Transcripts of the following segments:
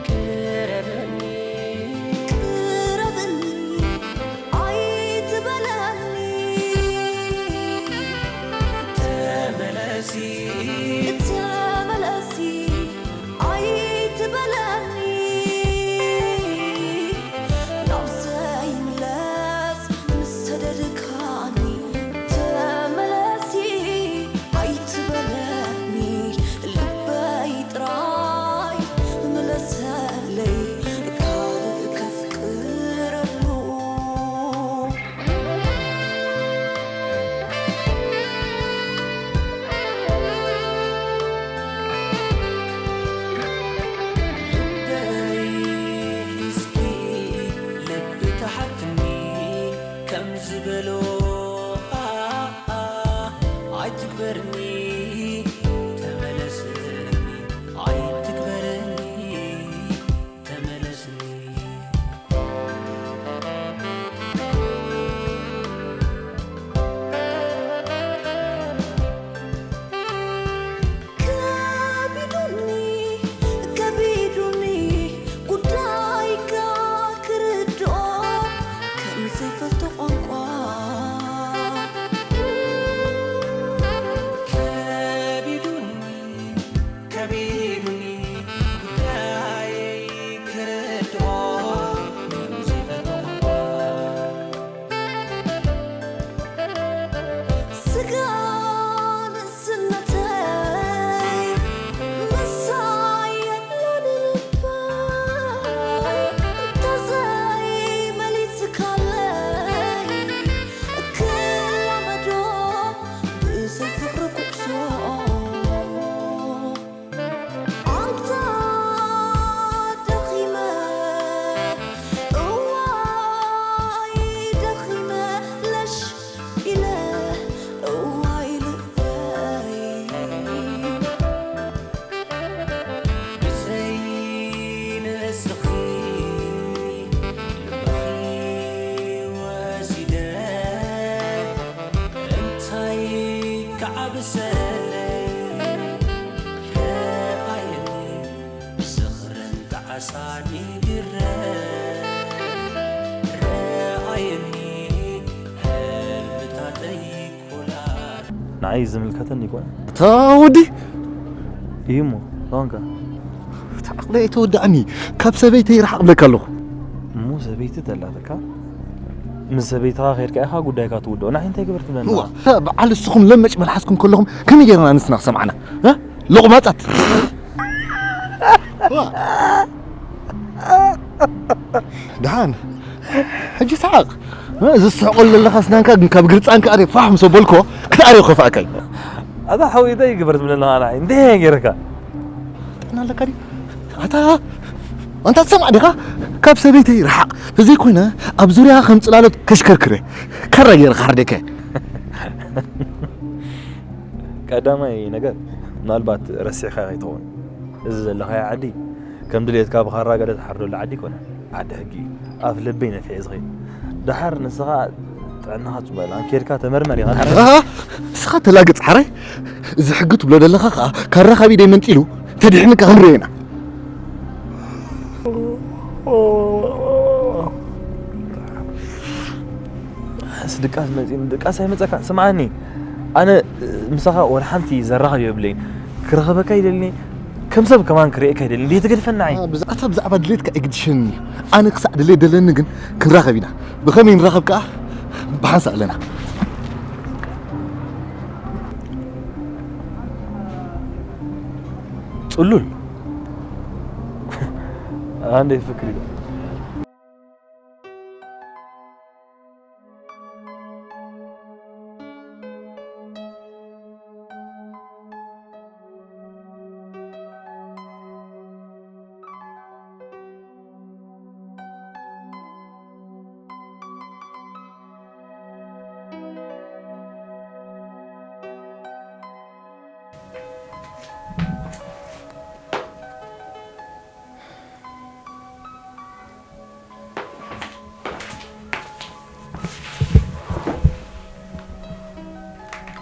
ቅረብኒ፣ ቅረብኒ፣ ኣይትበለኒ። ተመለሲ፣ ተመለሲ፣ ኣይትበለኒ። ናብ ዘይምለስ ምስ ሰደድካኒ፣ ተመለሲ ኣይትበለኒ። ልበይ ጥራይ ምለሰለይ፣ ካልእ ከፍቅረሉ። ልበይ እስኪ ልቢ ተሓትኒ ከም ዝበሎ፣ ኣ፣ ኣ፣ ኣይትግበርኒ፣ ተመለስኒ፣ ኣይትግበርኒ፣ ተመለስኒ። ከቢዱኒ፣ ከቢዱኒ ጉዳይካ ክርድኦ ከም ዘይፈልጦ ቋንቋ። ከቢዱኒ፣ ከቢዱኒ ጉዳየይ ክርድኦ ከም ዘይፈልጦ ቋንቋ። ስጋ ንእስነተይ ምሳይ የለን ልበይ፣ እንተዘይመሊስካለይ ክላመዶ ብዘይ ፍቕሪ ኩዕሶ። ኣንታ ደኺመ፣ እዋይ ደኺመ፣ ለሽ ኢለ፣ እዋይ ልበይ። ብዘይ ንስኺ ልብኺ ወሲደ፣ እንታይ ክዓብሰለይ? ረኣየኒ ዝኽርን ጣዕሳን ይግረም። ረኣየኒ ህልምታተይ ኮላ። ንዓይ ዝምልከተኒ ይኮነ። እታ ወዲ! እዩ እሞ፣ ታንካ። እታ ዓቕለይ ኣይተወድኣኒ። ካብ ሰበይተይ ይርሓቕ እብለካ ኣለኹ። እሞ ሰበይቲ ተላትካ? ምስ ሰበይትኻ ኸይድካ ኢኻ ጉዳይካ ትውድኦ። ንዓይ እንታይ ግበር ትብለኒ? እዋ፣ እታ በዓል እስኹም ለመጭ መልሓስኩም ከለኹም ከመይ ጌርና ንስና ክሰምዓና? እ? ሎቕማጻት። እዋ። ደሓን። ሕጂ ሰሓቕ። እ፣ ዝስሕቐሉ ዘለኻ ስናንካ ግን ካብ ግርጻንካ ኣርየ ፋሕ ምስ ኣበልኮ ክትኣርዮ ከፋእካ እዩ። ኣታ ሓወይ እንታይ ይግበር ትብለኒ ንዓይ? እንታይ እየ ጌርካ? ጥዕና ኣለካ ድዩ? ኣታ፣ ኣንታ ትሰምዕ ዲኻ? ካብ ሰበይተይ ርሓቕ። ተዘይኮይነ ኣብ ዙርያ ከም ጽላሎት ከሽከርክረ። ካራ ጌረ ክሓርደካ እየ። ቀዳማይ ነገር፣ ምናልባት ረሲዕካ ከይትኸውን። እዚ ዘለኻዮ ዓዲ፣ ከም ድሌትካ ብኻራ ገለ ትሓርደሉ ዓዲ ኣይኮነን። ዓዲ ሕጊ እዩ። ኣፍ ልበይ ነፊሐ ዝኸይድ። ደሓር ንስኻ ጥዕናኻ ጽቡቕ ኣይኮነን። ኬድካ ተመርመር ኢኻ። ኣሃ፣ ንስኻ ተላግጽ ሓራይ። እዚ ሕጊ ትብሎ ዘለኻ ኸኣ ካራ ካብ ኢደይ መንጢሉ ተድሕንካ ክንርኢ ኢና። ኣስ ድቃስ መጺእኒ፣ ድቃስ ኣይመጸካ። ስምዓኒ፣ ኣነ ምሳኻ ወላ ሓንቲ ዘራኽብ የብለይን። ክረኽበካ ይደልኒ፣ ከም ሰብ ከማን ክርእየካ ይደልኒ። ዘይትገድፈና ዓይኒ። ብዛዕባ፣ ብዛዕባ ድሌትካ ኣይግድሸኒ። ኣነ ክሳዕ ድሌት ደለኒ ግን ክንራኸብ ኢና። ብኸመይ ንራኸብ ከኣ ብሓንሳእ ኣለና። ጽሉል። ኣንዴ ፍክሪ።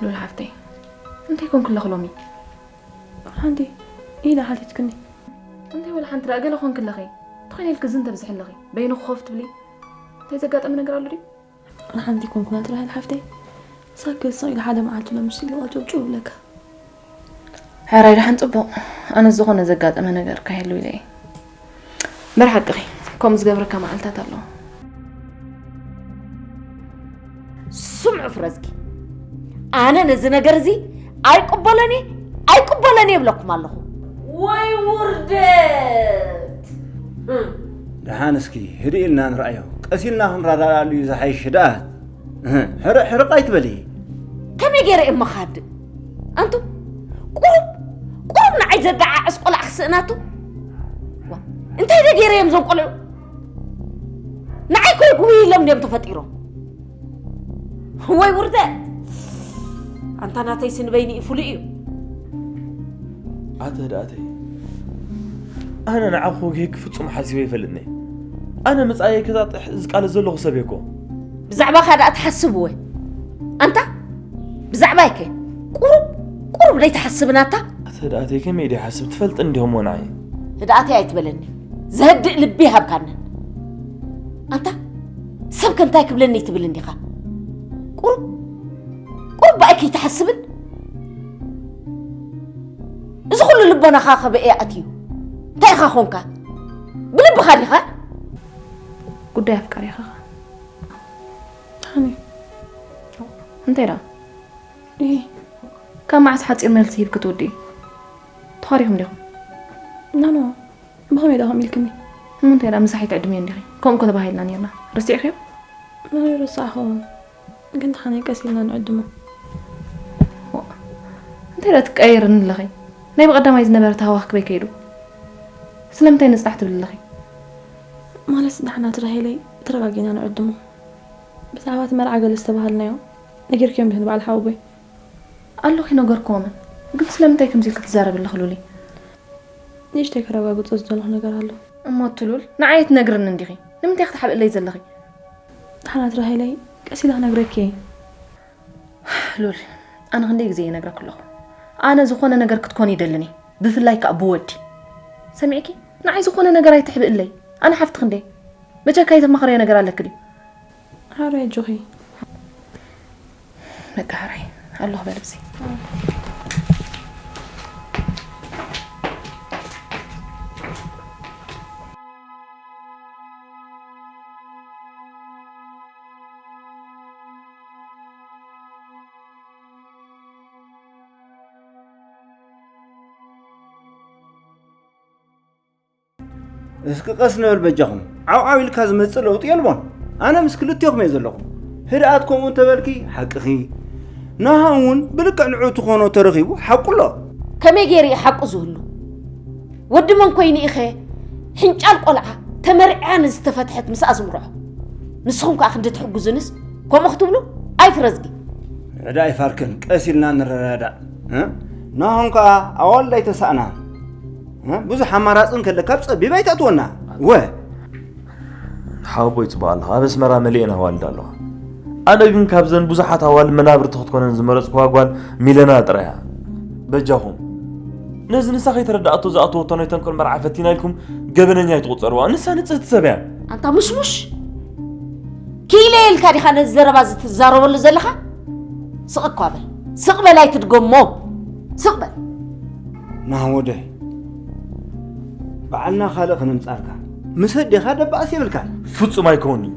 ሉል ሓፍተይ፣ እንታይ ኮንክ ኣለኺ ሎሚ? ሓንቲ ኢዳ ሓቲትክኒ። እንታይ ወላ ሓንቲ ደኣ ገለ ኮንክ ኣለኺ? ተኾይነ ኢልኪ ዝን ተብዝሒ ኣለኺ። በይንኺ ኮፍ ትብሊ? እንታይ ዘጋጠመ ነገር ኣሎ ድዩ? ሓንቲ ኮንኩ ናት ራሄል ሓፍተይ። ሳክል ስቕ ኢሉ ሓደ መዓልቲ ሎምስ ኢሉ ጨብጨብ ይብለካ። ሕራይ ደሓን ጽቡቕ። ኣነ ዝኾነ ዘጋጠመ ነገር ካይህሉ ኢለ እየ። እምበር ሓቅኺ፣ ከምኡ ዝገብረካ መዓልታት ኣለዎ። ስምዑ ፍረዝጊ፣ ኣነ ነዚ ነገር እዚ ኣይቅበሎን እየ፣ ኣይቅበሎን እየ ይብለኩም ኣለኹ። ወይ ውርደት! ደሓን እስኪ ህድእ ኢልና ንርኣዮ። ቀስ ኢልና ክንረዳድኣሉ እዩ ዝሓይሽ። ህድኣት። እህ፣ ሕርቕ ሕርቕ ኣይትበሊ። ከመይ ገይረ እየ መኻድእ? ኣንቱም ቁሩብ ቁሩብ ንዓይ ዘደዓዕስ ቆልዓ ክስእናቱ? ዋ፣ እንታይ ዶ ገይረ እዮም እዞም ቆልዑ? ንዓይ እኮ ይጉህዩ ኢሎም ድዮም ተፈጢሮም? ወይ ውርደት! ኣንታ ናተይሲ ንበይኑ እዩ ፍሉይ እዩ። ኣተ ህድኣተይ፣ ኣነ ንዓኹ ክህግ ፍጹም ሓሲበ ይፈልጥኒ። ኣነ መጻኢየይ ክጣጥሕ ዝቃለስ ዘለኹ ሰብ እየ እኮ። ብዛዕባኻ ደኣ ትሓስብ እወ። ኣንታ ብዛዕባይከ ቁሩብ ቁሩብ ደይትሓስብን ኣታ? ኣተ ህድኣተይ ከመይ ደይሓስብ ትፈልጥኒ እንዲኹም ንዓይ? ህድኣተይ ኣይትበለኒ። ዘህድእ ልቢ ይሃብካኒ። ኣንታ ሰብ ከ እንታይ ክብለኒ ትብል እንዲኻ? ቁሩብ ቁሩብ ብኣይ ከይትሓስብን? እዚ ኩሉ ልቦናኻ ከበኤ ኣትዩ እንታይ ኢኻ ኾንካ? ብልብኻ ዲኻ? ጉዳይ ኣፍቃሪ ኢኻ። ሃኒ። እንታይ ደኣ? ካብ መዓስ ሓጺር መልሲ ሂብኪ ትውድኢ? ተዃሪኹም ዲኹም? ኖ ኖ፣ ብኸመይ ደኣ ከምኡ ኢልክኒ? እሞ እንታይ ደኣ ምሳሕ ኣይትዕድምዮ እንዲኺ? ከምኡ እኮ ተባሂልና ኔርና። ረሲዕክዮ? ኖ ኖ፣ ኣይረሳዕኹዎን። ግን ደሓን እዩ፣ ቀስ ኢልና ንዕድሞ። እንታይ ደኣ ትቀያየርኒ ኣለኺ? ናይ ብቐዳማይ ዝነበረ ተሃዋኽ ክበይ ከይዱ? ስለምንታይ ንጽናሕ ትብሊ ኣለኺ? ማለት ደሓናት ራሄለይ፣ ተረጋጊና ንዕድሞ። ብዛዕባ እቲ መርዓ ገለ ዝተባሃልናዮ ነጊርክዮም ዲኺ ንበዓል ሓወቦይ? ኣለኹ ኣይነገርክዎምን። ግን ስለምንታይ ከምዚ ኢልኪ ትዛረቢ ኣለኺ ሉሊ? ንእሽተይ ከረጋግጾ ዝደለኹ ነገር ኣሎ። እሞ እቲ ሉል ንዓይ ኣይትነግርንን ዲኺ? ንምንታይ ኢኺ ትሓብእለይ ዘለኺ? ደሓናት ራሄለይ፣ ቀስ ኢለ ክነግረኪ እየ። ሉል፣ ኣነ ክንደይ ግዜ እየ ነግረኪ ኣለኹ። ኣነ ዝኾነ ነገር ክትኮኒ ይደልን እየ። ብፍላይ ከኣ ብወዲ። ሰሚዕኪ? ንዓይ ዝኾነ ነገር ኣይትሕብእለይ። ኣነ ሓፍትኺ እንድየ። በጃኪ ኣይተማኽርዮ ነገር ኣለኪ ድዩ? ሓራይ ኣጆኺ። በቃ ሕራይ ኣለኹ በል ብዚ። እስኪ ቀስ ንበል በጃኹም። ዓው ዓው ኢልካ ዝመጽእ ለውጢ የልቦን። ኣነ ምስ ክልቲኦኹም እየ ዘለኹ። ህድኣት ከምኡ እንተበልኪ ሓቅኺ። ናሆም እውን ብልክዕ ንዑ ትኾኖ ተረኺቡ ሓቁ ኣሎ። ከመይ ገይሩ እዩ ሓቁ ዝህሉ? ወዲ መን ኮይኑ ኢኸ ሕንጫል ቆልዓ ተመርዕያ ንዝተፈትሐት ምስኣ ዝምርዖ? ንስኹም ከኣ ክንዲ ትሕግዙንስ ከምኡ ክትብሉ ኣይፍረዝጊ። ዕዳ ኣይፋርክን፣ ቀስ ኢልና ንረዳዳእ። እ? ናሆም ከኣ ኣዋልድ ኣይተሳእናን። እ? ብዙሕ ኣማራጺ እንከለካ ኣብ ጸቢብ ኣይተእትወና። ወ። ሓወቦይ ጽቡቕ ኣለኻ። ኣብ ኣስመራ መሊኤን ኣዋልድ ኣለዋ። ኣነ ግን ካብዘን ብዙሓት ኣዋልድ መናብርቲ ክትኮነን ዝመረጽኩዋ ጓል ሚለና ጥራይ እያ። በጃኹም ነዚ ንሳ ከይተረድኣቶ ዝኣተወቶ ናይ ተንኮል መርዓ ፈቲና ኢልኩም ገበነኛ ኣይትቑጸርዋ። ንሳ ንጽህቲ ሰብ እያ። ኣንታ ሙሽሙሽ ክኢለ ኢልካ ዲኻ ነዚ ዘረባ እዚ ትዛረበሉ ዘለኻ? ስቕ እኳ በል ስቕ በል ኣይትድገሞ ስቕ በል። ናህ ወደይ ባዕልና ካልእ ክነምጻልካ ምስ ኣዴኻ ደባእስ የብልካን። ፍጹም ኣይከውን እዩ።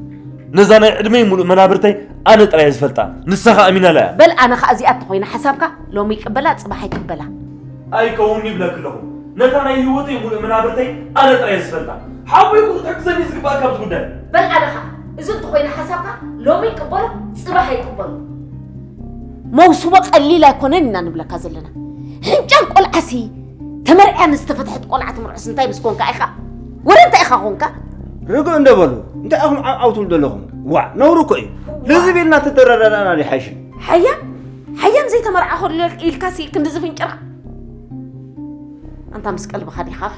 ነዛ ናይ ዕድመይ ሙሉእ መናብርተይ ኣነ ጥራይ እየ ዝፈልጣ። ንሳ ኸኣ ኣሚናላ እያ። በል ኣነ ኸኣ እዚኣ እንተኾይና ሓሳብካ ሎሚ ይቅበላ ጽባሕ ኣይቅበላ። ኣይከውን ይብለኪ ኣለኹ። ነታ ናይ ህይወተይ ሙሉእ መናብርተይ ኣነ ጥራይ እየ ዝፈልጣ። ሓወይ ኩሉ ክትሕግዘኒ እዩ ዝግባእ ካብዚ ጉዳይ። በል ኣነ ኸኣ እዚ እንተኾይና ሓሳብካ ሎሚ ይቅበሎ ጽባሕ ኣይቅበሎ። መውስቦ ቀሊል ኣይኮነን ኢና ንብለካ ዘለና። ሕንጫል ቆልዓሲ ተመርዕያ ንዝተፈትሐት ቆልዓ ትምርዖስ እንታይ ምስ ኮንካ ኢኻ? ወረ እንታይ ኢኻ ኮንካ? ርግእ እንደ በሉ እንታይ ኢኹም ዓብዓብ ትብሉ ዘለኹም? ዋዕ ነውሪ እኮ እዩ። ልዝብ ኢልና ተተረዳዳእና ድዩ ሓይሽ? ሓያ ሓያ ንዘይተመርዓኹ ኢልካሲ ክንድዚ ፍንጭርካ ኣንታ ምስ ቀልብኻ ዲኻኸ?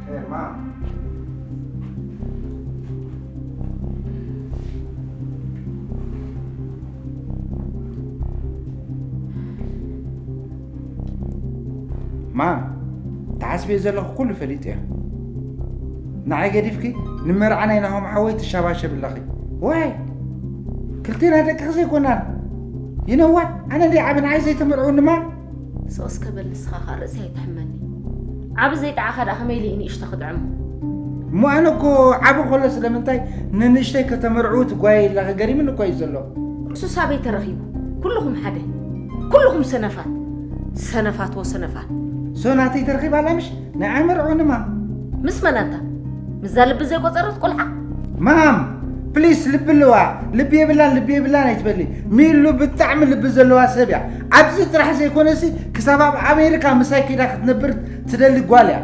Hey, Mom. ማም፣ ትሓስብዮ ዘለኹ ኩሉ ፈሊጠዮ። ንዓይ ገዲፍኪ ንመርዓ ናይ ናሆም ሓወይ ትሻባሸቢ ኣለኺ። ዋይ፣ ክልቴና ደቅኺ ዘይኮናን? ይነዋት፣ ኣነ እንደ ዓቢ ንዓይ ዘይተመርዑኒ ማም። ስቕ እስከ በል፣ ንስኻ ኸኣ ርእሰይ ኣይትሕመኒ። ዓቢ ዘይጠዓኻ ደኣ ከመይ ኢሉ እዩ ንእሽቶ ክጥዕሞ? እሞ ኣነ እኮ ዓቢ ከሎ ስለምንታይ ንንእሽተይ ከተመርዕዉ ትጓየይ ኢልካ ገሪምኒ እኮ እዩ ዘሎ። እሱስ ኣበይ ተረኺቡ? ኩልኹም ሓደ። ኩልኹም ሰነፋት። ሰነፋት ወሰነፋት። ሶ ናተይ ተረኺባ ኣላ ምሽ? ናይ ኣመርዕውንማ። ምስ መን ኣንታ? ምስዛ ልቢ ዘይቆጸረት ቆልዓ? ማም፣ ፕሊስ፣ ልቢ ኣለዋ። ልቢ የብላን፣ ልቢ የብላን ኣይትበሊ። ሚሉ ብጣዕሚ ልቢ ዘለዋ ሰብ እያ። ኣብዚ ጥራሕ ዘይኮነሲ ክሳብ ኣብ ኣሜሪካ ምሳይ ከይዳ ክትነብር ትደሊ ጓል እያ።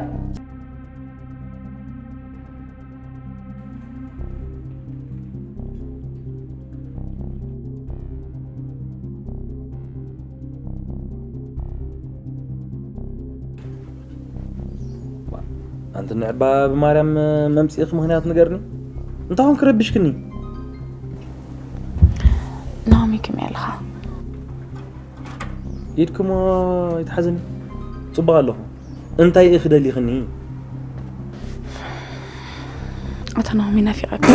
ኣንቲ ንዕባ ብማርያም መምጽኢኺ ምኽንያት ንገርኒ። እንታይ ኾንኪ ረቢሽክኒ? ናኦሚ ከመይ ኣለኻ? ኢድክሞ ይትሓዘኒ። ጽቡቕ ኣለኹ። እንታይ ኢኺ ደሊኽኒ? ኣታ ናኦሚ ናፊቐካ።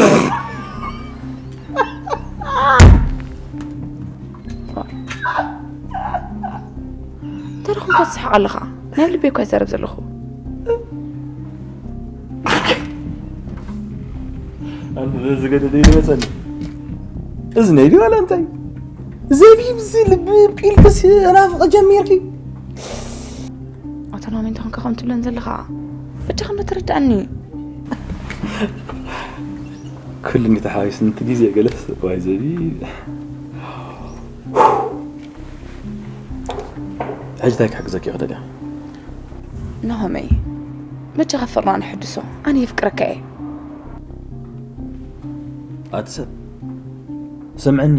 እንታይ ደኹም ትስሕቕ ኣለኻ? ናይ ልበይ እኳ ይዛረብ ዘለኹ። ኣንተ ዝገደደ ይመጸኒ። እዝነይ ድዩ ዋላ እንታይ? ዘቢብ እዚ ልቢ ቂልክስ ናፍቕ ጀሚርኪ? ኣታ ናኦሚ እንታይ ኾንካ ከም ትብለን ዘለኻ? በጃኻ እምበር ተረድኣኒ። ኩሉ እንዲ ተሓዋዊስኒ እቲ ግዜ ገለስ ዋይ ዘቢብ። ሕጂ እንታይ ክሕግዘኪ እየ ክደልያ? ናሆመይ፣ በጃኻ ፍቕርና ንሕድሶ። ኣነ የፍቅረካ እየ። ኣቲ ሰብ፣ ስምዕኒ፣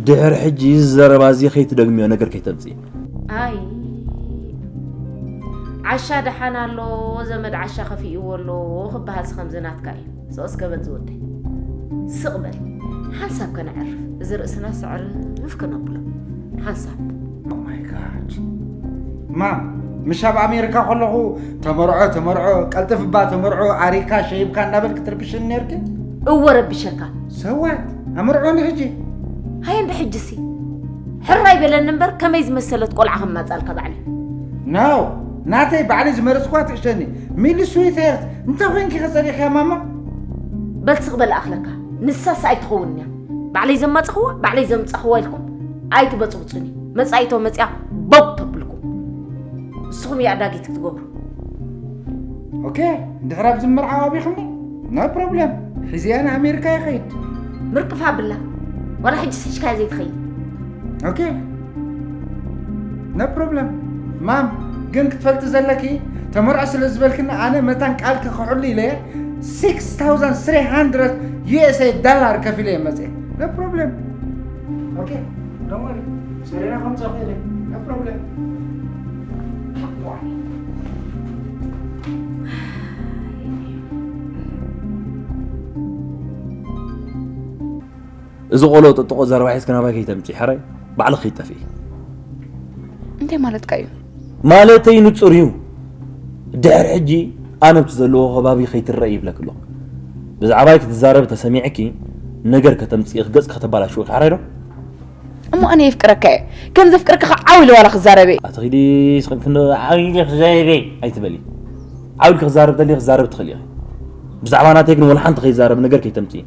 ድሕሪ ሕጂ እዚ ዘረባ እዚ ከይትደግምዮ ነገር ከይተምጽኢ። ኣይ፣ ዓሻ ደሓን ኣሎ፣ ዘመድ ዓሻ ከፊእዎ ኣሎ ክበሃልሲ ከምዚ ናትካ እዩ። ስቕ እስከ በል ዝወደይ። ስቕ በል። ሓንሳብ ከነዕርፍ። እዚ ርእስና ሰዕርፍ ከነብሎ። ሓንሳብ። Oh my God። ማም፣ ምሽ ኣብ ኣሜሪካ ከለኹ ተመርዖ፣ ተመርዖ፣ ቀልጥፍባ ተመርዖ፣ ኣሪካ፣ ሸይብካ እናበልክ ትርብሽኒ ነርኪ? እወ ረቢሸካ። ሰዋት፣ ኣመርዖኒ ሕጂ። ሃየ እንደ ሕጂሲ። ሕራይ በለኒ እምበር ከመይ ዝመሰለት ቆልዓ ከማጻልካ ባዕለይ። No፣ ናተይ ባዕለይ ዝመረጽኳ ትሕሸኒ። ሚሊ ስዊትሄርት፣ እንታይ ኮይንኪ ከጸሊኽያ ማማ? በል ስቕ በል ኣኽለካ። ንሳስ ኣይትኸውን እያ። ባዕለይ ዘማጽኽዋ፣ ባዕለይ ዘምጻኽዋ ኢልኩም ኣይትበጽብጹኒ። መጻኢቶ መጽያ ቦብ ተብልኩም። ንስኹም እያ ኣዳጊት ክትገብሩ። ኦኬ፣ እንድሕር ኣብዚ መርዓ ኣቢኹኒ፣ no problem። ሒዝያ ንኣሜሪካ ይኸይድ። ምርቅፍ ኣብላ። ዋላ ሕጂ ስሕሽካያ ዘይትኸይድ። ኦኬ፣ no problem። ማም፣ ግን ክትፈልጢ ዘለኪ፣ ተመርዖ ስለ ዝበልክኒ ኣነ መታን ቃልኪ ክሕሉ ኢለ ስክስ ታውዘንድ ስሪ ሃንድረድ ዩ ኤስ ኤ ዶላር ከፊለ እየ መፅእ። No problem። ኦኬ፣ don't worry። ሰሪራ ከምፅእ እኽእል እየ። No problem። እዚ ቆሎ ጥጥቆ ዘረባ ሒዝኪ ናባይ ከይተምፂ ሕራይ ባዕልኺ ከይትጠፍኢ። እንታይ ማለትካ እዩ? ማለተይ ንፁር እዩ። ድሕሪ ሕጂ ኣነ ኣብቲ ዘለዎ ከባቢ ከይትረኢ ይብለኪ ኣለኹ። ብዛዕባይ ክትዛረቢ ተሰሚዕኪ ነገር ከተምፅኢ ገፅኪ ከተባላሽዊ ሕራይ ዶ? እሞ ኣነ የፍቅረካ እየ። ከም ዘፍቅረካ ከዓ ዓው ኢለ ዋላ ክዛረበ። ኣቲ ኺዲ ስቕ ክንዶ ዓው ኢለ ክዛረበ ኣይትበሊ። ዓው ኢልኪ ክዛረብ ተልዩ ክዛረብ ትኽእሊ ኢኺ። ብዛዕባ ናተይ ግን ወላ ሓንቲ ከይዛረብ ነገር ከይተምፅኢ።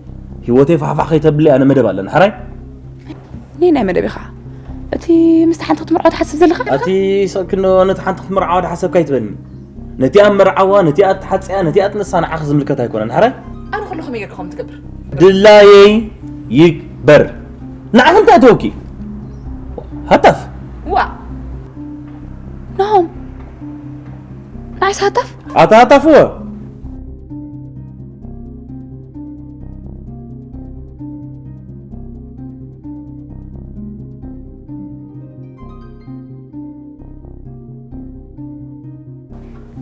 ህይወተይ ፋሕፋሕ ከይተብሊ ኣነ መደብ ኣለኒ። ሕራይ? ነይ ናይ መደብ ኢኻ። እቲ ምስቲ ሓንቲ ክትምርዖ ትሓስብ ዘለኻ? ኣቲ ስቕ ክንዶ ነቲ ሓንቲ ክትምርዓዋ ድሓሰብካ ኣይትበልኒ። ነቲኣ መርዓዋ፣ ነቲኣ ትሓጽያ፣ ነቲኣ ትንሳ ንዓኺ ዝምልከት ኣይኮነን። ሕራይ? ኣነ ከለኹ ከመይ ጌርካ ከምኡ ትገብር? ድላየይ ይግበር። ንዓኺ እንታይ እተወኪ? ሃታፍ። ዋ። ናሆም። ናይስ ሃታፍ? ኣታ ሃታፍ እወ።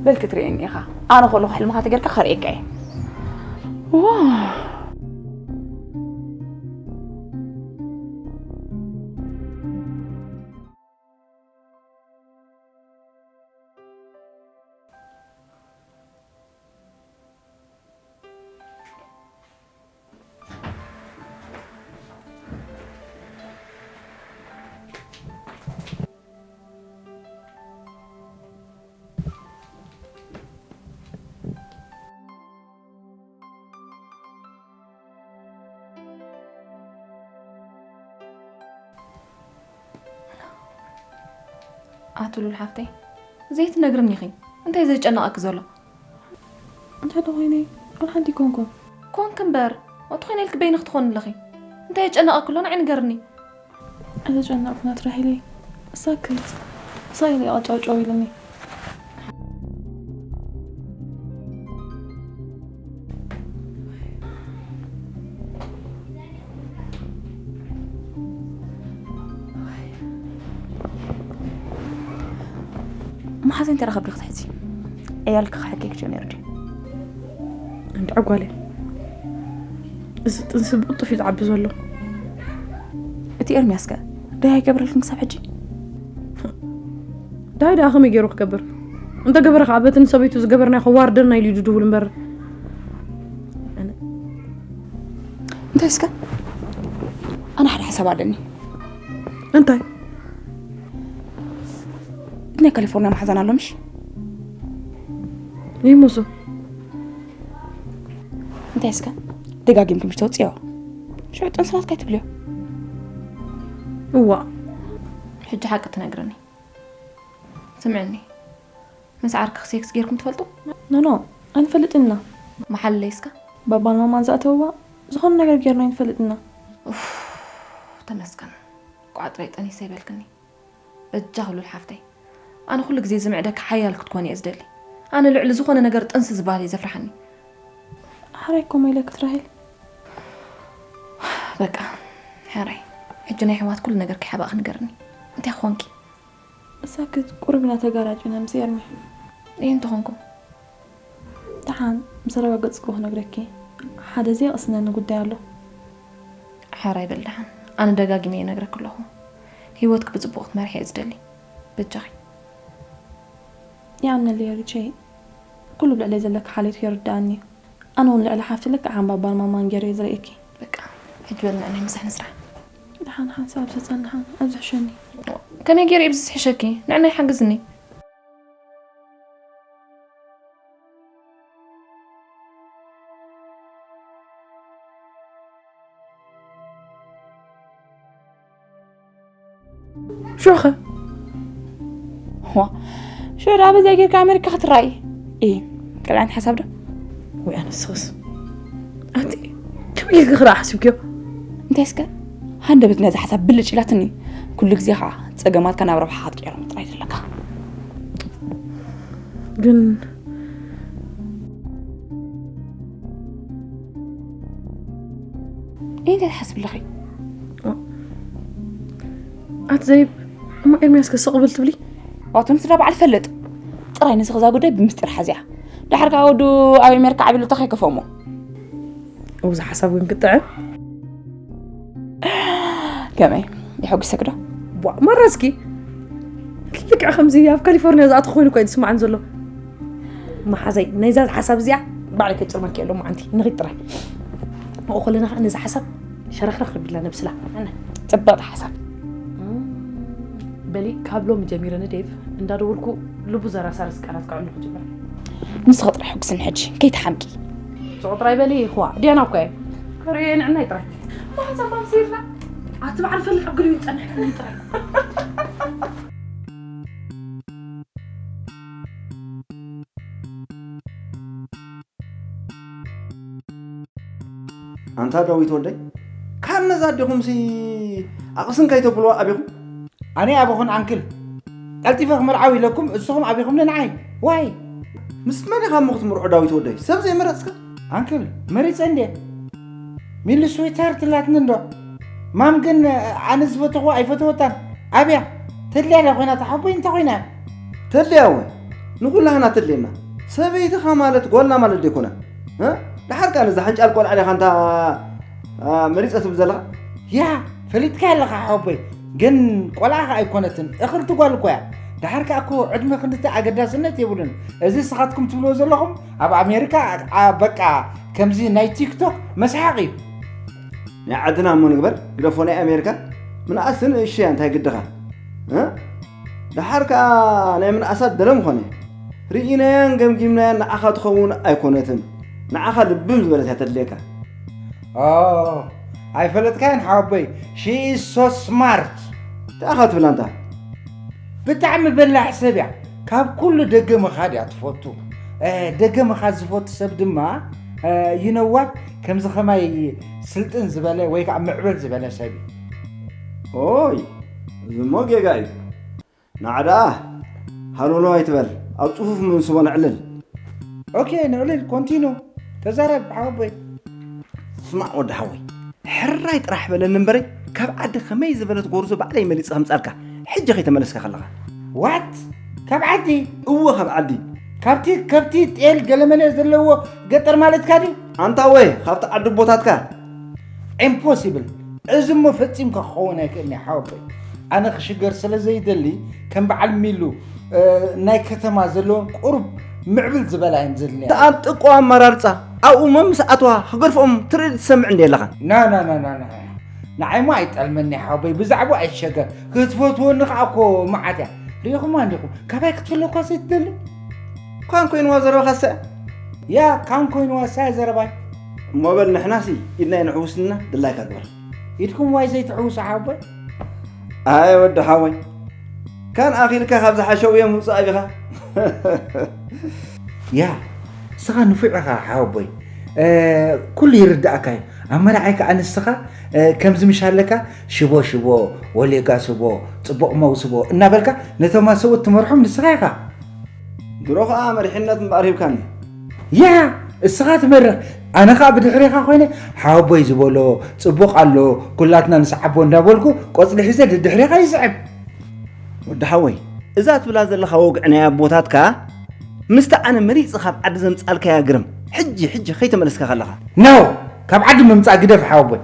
በል ክትርእየኒ ኢኻ። ኣነ ከለኹ ሕልምኻ ተጌርካ ከርእየካ እየ። ዋው። ኣቱሉል ሓፍተይ፣ ዘይትነግርኒ ኢኺ። እንታይ ዘጨነቐኪ ዘሎ? እንታይ ተኾይነ? ወላ ሓንቲ ኣይኮንኩን። ኮንክ እምበር፣ ወትኾይነ ኢልኪ በይንኺ ትኾኒ ኣለኺ። እንታይ የጨነቐኪ ኣሎ ንዓይ ንገርኒ። ኣይተጨነቕኩ ናት ራሄለይ። ሳክት። ሳይለይ ኣጫውጫው ኢሉኒ። መሓዘን ተረኸብ ዶ ክትሕዚ? ዕያልኪ ክሕከይ ክጀምር ድዩ? እንድዒ ጓለይ፣ እዚ ጥንሲ ብቕልጡፍ እዩ ዝዓቢ ዘሎ። እቲ ኤርምያስ ከ ደሃይ ኣይገብረልክን ክሳብ ሕጂ? ደሃይ ደኣ ከመይ ገይሩ ክገብር? እንተገበረ ከኣ በቲ ንሰበይቱ ዝገበርናዮ ከዋርደና ኢሉ እዩ ድድውል እምበር። እንታይ እስከ? ኣነ ሓደ ሓሳብ ኣለኒ። እንታይ? ናይ ካሊፎርኒያ መሓዛን ኣሎ ምሽ? ይሞሶ። እንታይ እስከ? ደጋጊምኪ ምሽ ተውፅዮ። ሽዑ ጥንስናትካ ኣይትብልዮ። እዋ። ሕጂ ሓቂ ትነግርኒ። ስምዕኒ። ምስ ዓርክኺ ሴክስ ጌርኩም ትፈልጡ? ኖ፣ ኖ፣ ኣይንፈልጥን ኢና። መሓለለይ እስከ? ባባን ማማን ዝኣተውዋ ዝኾነ ነገር ጌርና ኣይንፈልጥን ኢና። ኡፍ፣ ተመስገን። ቋዕ ጥራይ ጠኒሰ ይበልክኒ። በጃኺ ሉል ሓፍተይ። ኣነ ኩሉ ግዜ ዝምዕደኪ ሓያል ክትኮኒ እየ ዝደሊ። ኣነ ልዕሊ ዝኾነ ነገር ጥንሲ ዝበሃል እዩ ዘፍርሓኒ። ሕራይ እኮ መይለክት ራሄል። በቃ፣ ሕራይ። ሕጂ ናይ ኣሕዋት ኩሉ ነገር ከይሓባእኺ ንገርኒ። እንታይ ክኾንኪ? እሳክት ቁሩብ ኢና ተጋራጭና ምስ ኤርሚ። እየ እንተኾንኩም። ደሓን ምስ ኣረጋገጽኩ ክነግረኪ። ሓደ ዘየቕስነኒ ጉዳይ ኣሎ። ሓራይ በል ደሓን። ኣነ ደጋጊመ እየ ነግረኪ ኣለኹ። ህይወትኪ ብጽቡቕ ክትመርሒ እየ ዝደሊ። በጃኺ። ይኣምነለይ ሪቸይ። ኩሉ ብልዕለይ ዘለኪ ሓልዮት ይርድኣኒ እዩ። ኣነ እውን ልዕሊ ሓፍቲ ልክዕ ዓምባባን ማማን ገይረ እየ ዝርእየኪ። በቃ፣ ሕጂ በል ንዕናይ ምሳሕ ንስራሕ። ደሓን ሓንሳብ ተጸንሓ፣ ኣብዚ ሕሸኒ። ከመይ ገይረ እየ ብዚ ዝሕሸኪ? ንዕናይ ሓግዝኒ። ሽዑ ኸ? ዋ፣ ሽዑ ደኣ በዚኣ ጌርካ ኣሜሪካ ክትረኣይ? እ፣ ካልእ ዓይነት ሓሳብ ዶ? ወይ ኣነስኽስ። ኣቲ፣ ከመይ ጌርካ ክረኣ ሓሲብክዮ? እንታይ እስከ? ሃንደበት ነዛ ሓሳብ ብልጭ ኢላትኒ። ኩሉ ግዜ ኸዓ ጸገማትካ ናብ ረብሓኻ ክትቅይሮም ጥራይ ዘለካ። ግን እንታይ ትሓስቢ ኣለኺ? ኣቲ ዘይብ፣ እሞ ኤርምያስ ከ ስቕ ብል ትብሊ? ዋቱ ንስድራ በዓል ፈልጥ። ጥራይ ንስኺ እዛ ጉዳይ ብምስጢር ሓዝያ። ድሓር ከኣ ወዱ ኣብ ኣሜሪካ ዓቢሉ ተኸይከፎ እሞ። እውዚ ሓሳብ ግን ክጥዕም። ከመይ? የሐጉሰኪ ዶ? ቧ፣ መረዝኪ? ልክዕ ከምዚ ኣብ ካሊፎርኒያ ዝኣተኹ ኮይኑ እኮ እዩ ዝስማዓኒ ዘሎ። መሓዘይ፣ ናይዛ ሓሳብ እዚኣ ባዕለይ ከጭርመኪ ኣለዎ መዓንቲ፣ ንኺድ ጥራይ። ኣብኡ ከለና ኸኣ ነዛ ሓሳብ ሸረኽረኽ ኣቢልና ነብስላ። ኣነ። ጽብቕቲ ሓሳብ። በሊ፣ ካብ ሎሚ ጀሚረ ንዴቭ እንዳደወልኩ ልቡ ዘራሳርስ ቃላት ከዕልሎ ክጅምር። ንስኺ ጥራይ ሕጉስኒ ሕጂ፣ ከይትሓምቂ። ስቕ ጥራይ በሊ፣ ይኹዋ፣ ዲያና እኮ እየ። ከርእየ ንዕናይ ጥራይ። ብሓንሳብ ኣምሲልና። ኣቲ በዓል ፈልጥ ኣብ ገሊኡ ይጸንሕ ጥራይ። ኣንታ ዳዊት ወደይ፣ ካብ ነዛ ኣዴኹምሲ ኣቕስን ከይተብልዋ ኣቢኹም? ኣነ ኣበኹን ኣንክል፣ ቀልጢፈ ክምርዓው ኢለኩም፣ እስኹም ኣቢኹምኒ ንዓይ። ዋይ! ምስ መን ኢኻ እሞ ክትምርዖ ዳዊት ወደይ? ሰብ ዘይመረጽካ? ኣንክል፣ መሪጸ እንድየ። ሚሊ ስዊትሃርት ትላትኒ እንዶ። ማም ግን ኣነ ዝፈተኹዋ ኣይፈተወታን። ኣብያ፣ ተድልያ ድያ ኮይና እታ ሓቦይ እንታይ ኮይና እያ? ተድልያ እውን። ንኹላህና ተድልየና። ሰበይትኻ ማለት ጓልና ማለት ዶ ኣይኮነን? እ? ደሓር ከኣ ነዛ ሓንጫል ቆልዓ ዲኻ እንታ፣ ኣ፣ መሪጸ ትብል ዘለኻ? ያ፣ ፈሊጥካ ኣለኻ ሓወቦይ። ግን ቆልዓ ከኣ ኣይኮነትን፣ እኽልቲ ጓል እኮ እያ። ደሓር ከኣ እኮ ዕድመ ክንድቲ ኣገዳስነት የብሉን። እዚ ንስኻትኩም ትብልዎ ዘለኹም ኣብ ኣሜሪካ፣ ኣ፣ በቃ ከምዚ ናይ ቲክቶክ መስሓቕ እዩ። ናይ ዓድና እሞ ንግበር፣ ግደፎ ናይ ኣሜሪካ። ምንኣስ ንእሽቶ እያ፣ እንታይ ግድኻ? እ? ደሓር ከኣ ናይ ምንኣሳት ደለም ኾነ። ርኢናያን ገምጊምናያን ንዓኻ ትኸውን ኣይኮነትን። ንዓኻ ልብም ዝበለት እያ ተድልየካ። ኦ፣ ኣይፈለጥካያን ሓወቦይ። She is so smart። እንታይ ኢኻ ትብል ኣንታ? ብጣዕሚ በላሕ ሰብ እያ። ካብ ኩሉ ደገ ምኻድ እያ ትፈቱ። እ፣ ደገ ምኻድ ዝፈቱ ሰብ ድማ፣ እ፣ you know what? ከምዚ ኸማይ ስልጥን ዝበለ ወይ ከዓ ምዕብል ዝበለ ሰብ እዩ። ኦይ፣ እዚ እሞ ጌጋ እዩ። ንዓ ደኣ ሃሎሎ ኣይትበል፣ ኣብ ጽፉፍ ምንስቦ ነዕልል። ኦኬ፣ ነዕልል፣ ኮንቲኑ፣ ተዛረብ ሓወቦይ። ስማዕ ወዲ ሓወይ፣ ሕራይ ጥራሕ በለኒ እምበረይ፣ ካብ ዓዲ ከመይ ዝበለት ጎርዞ ባዕለይ መሊጸ ከምጻልካ፣ ሕጂ ከይተመለስካ ከለኻ። ዋት? ካብ ዓዲ? እወ፣ ካብ ዓዲ። ካብቲ ከብቲ፣ ጤል፣ ገለመለ ዘለዎ ገጠር ማለትካ ድዩ? ኣንታ ወየ፣ ካብቲ ዓዲ ኣቦታትካ። ኢምፖሲብል። እዚ እሞ ፈጺምካ ክኸውን ኣይክእልን እዩ ሓወቦይ። ኣነ ክሽገር ስለ ዘይደሊ፣ ከም በዓል ሚሉ፣ እ፣ ናይ ከተማ ዘለወን ቁሩብ ምዕብል ዝበላ እየን ዘድልያ። ደኣ ጥቆ ኣመራርጻ፣ ኣብኡ እሞ ምስ ኣተዋ ክገድፍኦም ትርኢ ትሰምዕ እንዲ ኣለኻ። ና፣ ና፣ ና፣ ና፣ ና። ንዓይ እሞ ኣይጠልመኒ ሓወቦይ፣ ብዛዕባኡ ኣይትሸገር። ክትፈትወኒ ከኣ እኮ መዓት እያ። ርኢኹማ እንዲኹም፣ ካባይ ክትፍለ እኳ ዘይትደሊ። ካን ኮይንዋ ዘረባኻሰ? ያ፣ ካን ኮይንዋ ሳይ ዘረባይ። እሞ በል ንሕናሲ ኢድና ኣይንሕውስና፣ ድላይካ ግበር። ኢድኩም ዋይ ዘይትሕውሱ ሓወቦይ? ኣይ ወዲ ሓወይ፣ ካን ኣኺልካ ካብ ዝሓሸውዮም ምውጻእ ኢኻ። ያ፣ ንስኻ ንፉዕ ኢኻ ሓወቦይ። እ፣ ኩሉ ይርድኣካ እዩ። ኣብ መርዓይ ከኣ ንስኻ፣ እ፣ ከምዚ ምሽ ኣለካ፣ ሽቦ ሽቦ፣ ወሌጋ ስቦ፣ ጽቡቕ መውስቦ እናበልካ ነቶም ኣሰብኡት ትመርሖም ንስኻ ኢኻ። ድሮ ኸኣ መሪሕነት እምበኣር ሂብካኒ። ያ፣ እስኻ ትመርሕ፣ ኣነ ኸኣ ብድሕሬኻ ኮይነ፣ ሓወቦይ ዝበሎ ጽቡቕ ኣሎ፣ ኩላትና ንስዓቦ እንዳበልኩ፣ ቆጽሊ ሒዘ ድድሕሬኻ ይስዕብ። ወዲ ሓወይ፣ እዛ ትብላ ዘለኻ ወግዒ ናይ ኣቦታትካ፣ ምስቲ ኣነ መሪጽ ካብ ዓዲ ዘምጻልካያ ግርም፣ ሕጂ፣ ሕጂ ከይተመለስካ ከለኻ። ኖ! ካብ ዓዲ ምምጻእ ግደፍ ሓወቦይ።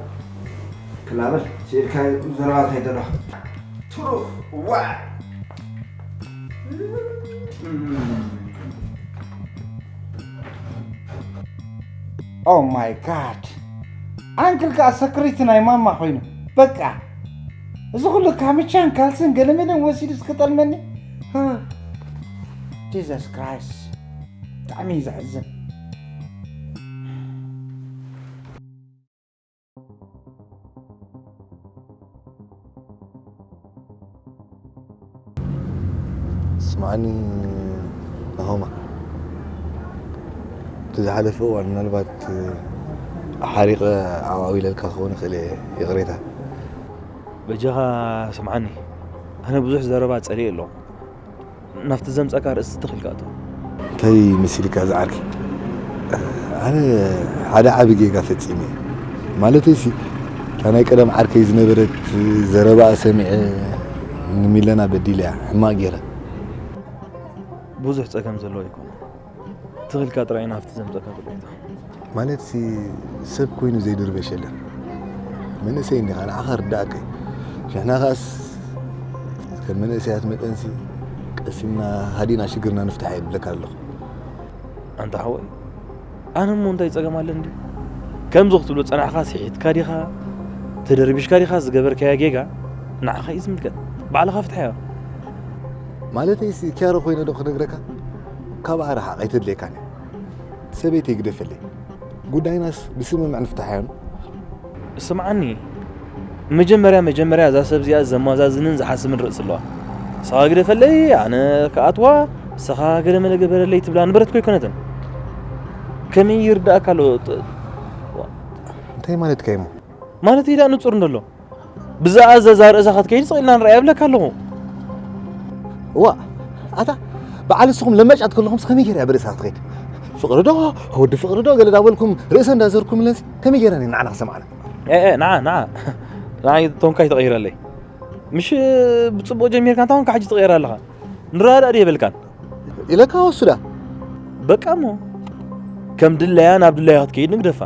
ክላበል፣ ሲኢልካ ዘረባ እንታይ ደሎ? ትሩፍ፣ ዋይ! ኦ ማይ ጋድ! ኣንክል ከኣ ሰክሪቲ ናይ ማማ ኮይኑ። በቃ! እዚ ኩሉ ካምቻን ካልስን ገለመለን ወሲዱ ዝክጠልመኒ? ሃ! ጂሰስ ክራይስት! ብጣዕሚ እዩ ዘሕዝን። ስምዓኒ ናሆማ፣ እቲ ዝሓለፈ እዋን ምናልባት ሓሪቐ ዓዋዊለልካ ክኸውን ይኽእል እየ፣ ይቕሬታ። በጃኻ ስምዓኒ፣ ኣነ ብዙሕ ዘረባ ጸሊኤ ኣለኹ። ናብቲ ዘምጻእካ ኣርእስቲ ትኽ ኢልካ እቶ። እንታይ መሲልካ እዚ ዓርከይ? ኣነ ሓደ ዓቢ ጌጋ ፈጺመ እየ። ማለተይሲ፣ እታ ናይ ቀደም ዓርከይ ዝነበረት ዘረባኣ ሰሚዐ ንሚለና በዲለያ፣ ሕማቕ ጌረ። ብዙሕ ጸገም ዘለዎ ኣይኮነን። ትኽ ኢልካ ጥራይ ናብቲ ዘምጻእካ ጉዳይ እቶ። ማለትሲ፣ ሰብ ኮይኑ ዘይድርበሽ የለን። መንእሰይ እንዲኻ፣ ንዓኻ ርዳእካ እዩ። ንሕና ኸኣስ ከም መንእሰያት መጠንሲ፣ ቀስ ኢልና ሃዲእና ሽግርና ንፍታሕ እየ ዝብለካ ኣለኹ። ኣንታ ሓወይ፣ ኣነ እሞ እንታይ ጸገም ኣለኒ ድዩ? ከምዚ ክትብሎ ጸናሕካ፣ ስሒትካ ዲኻ? ተደርቢሽካ ዲኻ? ዝገበርካያ ጌጋ ንዓኻ እዩ ዝምልከት። ባዕልኻ ፍትሓዮ። ማለተይሲ፣ ኪያሮ ኮይነ ዶ ክነግረካ? ካብኣ ርሓቕ፣ ኣይተድልየካን እያ። ሰበይተይ ግደፈለይ። ጉዳይናስ ብስምምዕ ንፍታሓዮ። ስምዓኒ፣ መጀመርያ መጀመርያ እዛ ሰብ እዚኣ ዘመዛዝንን ዝሓስብን ርእሲ ኣለዋ። ንስኻ ግደፈለይ፣ ኣነ ክኣትዋ፣ ንስኻ ገለ መለ ገበረለይ ትብላ ንብረት እኮ ኣይኮነትን። ከመይ ይርድኣካ ኣሎ? ጥ-፣ እንታይ ማለትካ እዩሞ? ማለተይ ደኣ ንጹር እንዶ ኣሎ። ብዝኣዘዛ ርእሳ ክትከይድ ስቕ ኢልና ንርኣያ እብለካ ኣለኹ። እዋ፣ ኣታ በዓል ንስኹም ለማጫት ከለኹምስ ከመይ ገይራ እያ ብርእሳ ክትከይድ? ፍቕሪ ዶ፣ ወዲ ፍቕሪ ዶ ገለ እንዳበልኩም ርእሰ እንዳዘርኩምለንሲ ከመይ ገይራ እየ ንዓና ክሰምዓና? ኤ፣ ኤ፣ ንዓ፣ ንዓ። ንዓይ ቶንካ ኣይትቐይረለይ። ምሽ ብጽቡቕ ጀሚርካ እንታይ ኮንካ ሕጂ ትቕየር ኣለኻ? ንረዳእ ድየ በልካን? ኢለካ ወስዳ። በቃ እሞ ከም ድላያ ናብ ድላያ ክትከይድ ንግደፋ።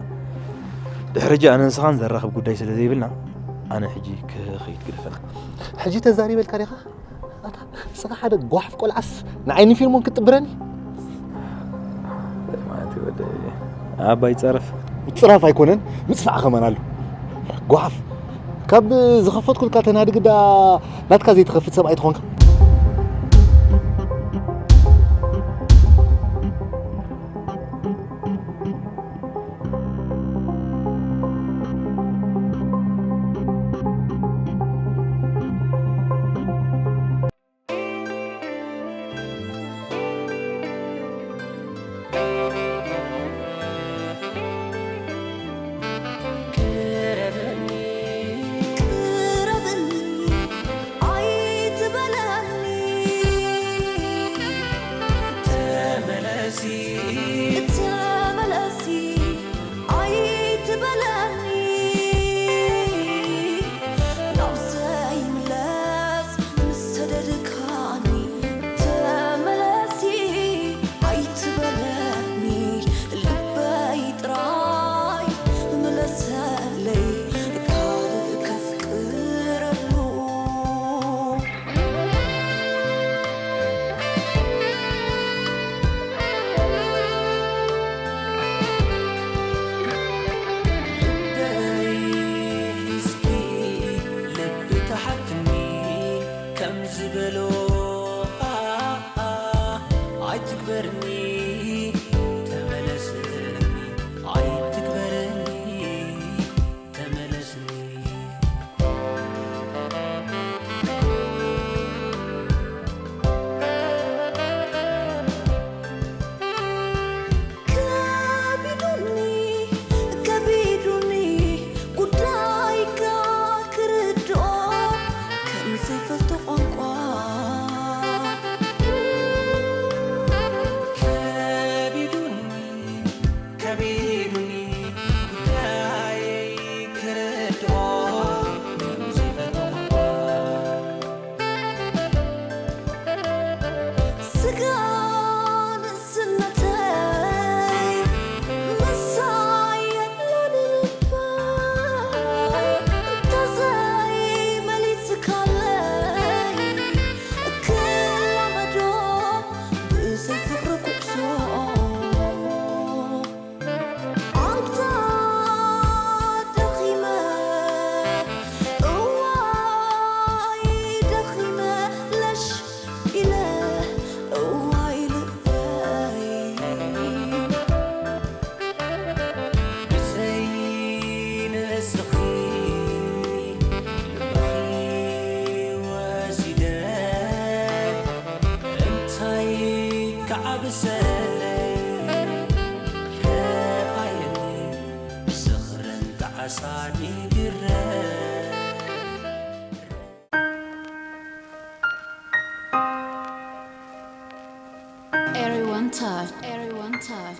ድሕሪ ሕጂ ኣነ ንስኻን ዘራኽብ ጉዳይ ስለ ዘይብልና ኣነ ሕጂ ክኸይድ ግደፈኒ። ሕጂ ተዛሪበልካ ዲኻ? ኣታ ንስኻ ሓደ ጓሕፍ ቆልዓስ ንዓይኒ ፊልሞን ክትጥብረኒ? ማለት ወደ ኣባይ ጸረፍ። ምጽራፍ ኣይኮነን፣ ምጽፋዕ ከማን ኣሎ። ጓሓፍ፣ ካብ ዝኸፈትኩልካ ተናድግ ዳ ናትካ ዘይትኸፍት ሰብኣይ ትኾንካ።